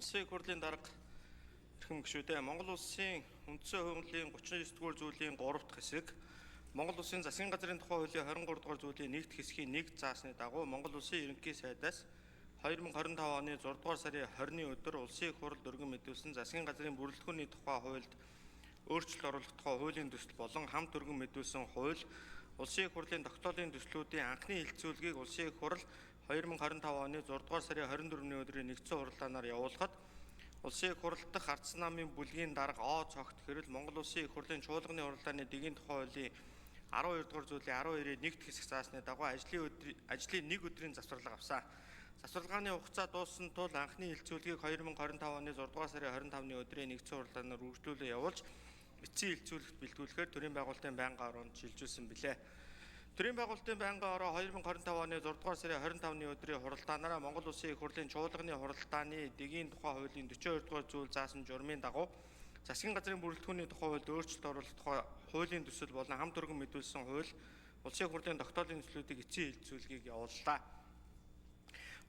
Улсын их хурлын дарга, эрхэм гишүүдээ, Монгол Улсын үндсэн хуулийн 39 дугаар зүйлийн 3 дахь хэсэг, Монгол Улсын засгийн газрын тухай хуулийн 23 дугаар зүйлийн 1 дахь хэсгийн 1 заасны дагуу Монгол Улсын Ерөнхий сайдаас 2025 оны 6 дугаар сарын 20-ны өдөр Улсын их хурлд өргөн мэдүүлсэн засгийн газрын бүрэлдэхүүний тухай хуульд өөрчлөлт оруулах тухай хуулийн төсөл болон хамт өргөн мэдүүлсэн хууль, Улсын их хурлын тогтоолын төслүүдийн анхны хэлэлцүүлгийг Улсын их хурл 2025 оны 6 дугаар сарын 24-ний өдрийн нэгдсэн хуралдаанаар явуулахад Улсын их хурал дахь Ардсан намын бүлгийн дарга О цогт хэрэл Монгол Улсын их хурлын чуулганы хуралдааны дэгийн тухай хуулийн 12 дугаар зүйлийн 12-ийн 1 дахь хэсэг заасны дагуу ажлын нэг өдрийн завсарлага авсан. Завсарлагын хугацаа дууссан тул анхны хэлэлцүүлгийг 2025 оны 6 дугаар сарын 25-ны өдрийн нэгдсэн хуралдаанаар үргэлжлүүлэн явуулж эцсийн хэлэлцүүлэгт бэлтгүүлэхээр төрийн байгуулалтын байнгын ороонд шилжүүлсэн билээ. Төрийн байгуулалтын байнгын ороо 2025 оны 6 дугаар сарын 25-ны өдрийн хуралдаанаараа Монгол Улсын их хурлын чуулганы хуралдааны дэгийн тухай хуулийн 42 дугаар зүйл заасан журмын дагуу засгийн газрын бүрэлдэхүүний тухай хуульд өөрчлөлт оруулах тухай хуулийн төсөл болон хамт өргөн мэдүүлсэн хууль, Улсын их хурлын тогтоолын төслүүдийг эцсийн хэлэлцүүлгийг явууллаа.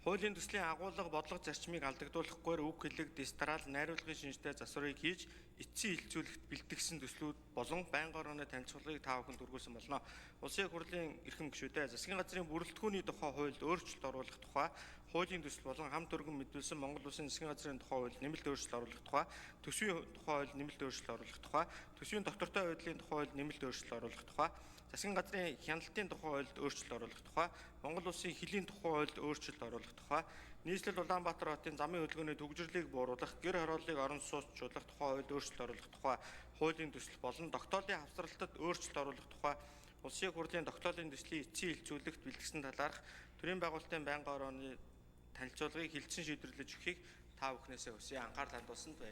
Хуулийн төслийн агуулга, бодлого зарчмыг алдагдуулахгүйгээр үг хэлэг, дистраал, найруулгын шинжтэй засварыг хийж эцсийн хэлэлцүүлэгт бэлтгэсэн төслүүд болон байнгын орооны танилцуулгыг та бүхэнд хүргүүлсэн болно. Улсын их хурлын эрхэм гишүүдээ, засгийн газрын бүрэлдэхүүний тухай хуульд өөрчлөлт оруулах тухай хуулийн төсөл болон хамт өргөн мэдүүлсэн Монгол Улсын засгийн газрын тухай хуульд нэмэлт өөрчлөлт оруулах тухай, төсвийн тухай хуульд нэмэлт өөрчлөлт оруулах тухай, төсвийн доктортой байдлын тухай хуульд нэмэлт өөрчлөлт оруулах тухай, засгийн газрын хяналтын тухай хуульд өөрчлөлт оруулах тухай, Монгол Улсын хөлийн тухай хуульд өөрчлөлт оруулах тухай, нийслэл Улаанбаатар хотын замын хөдөлгөөний түгжрэлийг бууруулах, гэр хорооллыг орон сууцчлах тухай хуульд өөрчлөлт оруулах тухай хуулийн төсөл болон тогтоолын хавсралтад өөрчлөлт оруулах тухай Улсын их хурлын тогтоолын төслийн эцсийн хэлэлцүүлэгт бэлтгэсэн талаарх төрийн байгуулалтын байнгын орооны танилцуулгыг хэлэлцэн шийдвэрлэж өгөхийг та бүхнээсээ хүсье. Анхаарал хандуулсанд баярлалаа.